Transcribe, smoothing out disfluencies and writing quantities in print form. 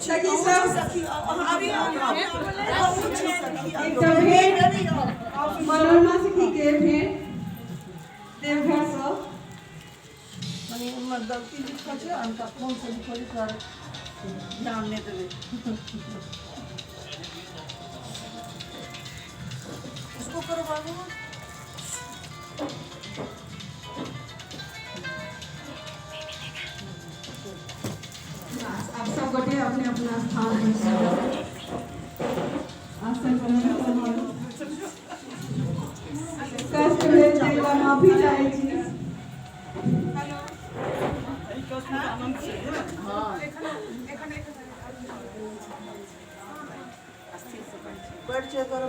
सखी सब, एकटा भेंट मनोरमा सखी के भेंट देवघरसँ। मने हमर गलती लिखल छै, अनका फोनसँ लिखल छै, तोरा ध्यान नहि देबै। उसको करो बाबू। आब सब गोटे अपने अपना स्थान पर आसन ग्रहण करू। कष्ट भेल ताहि लए माफी चाहै छी। बैठ जाए करो।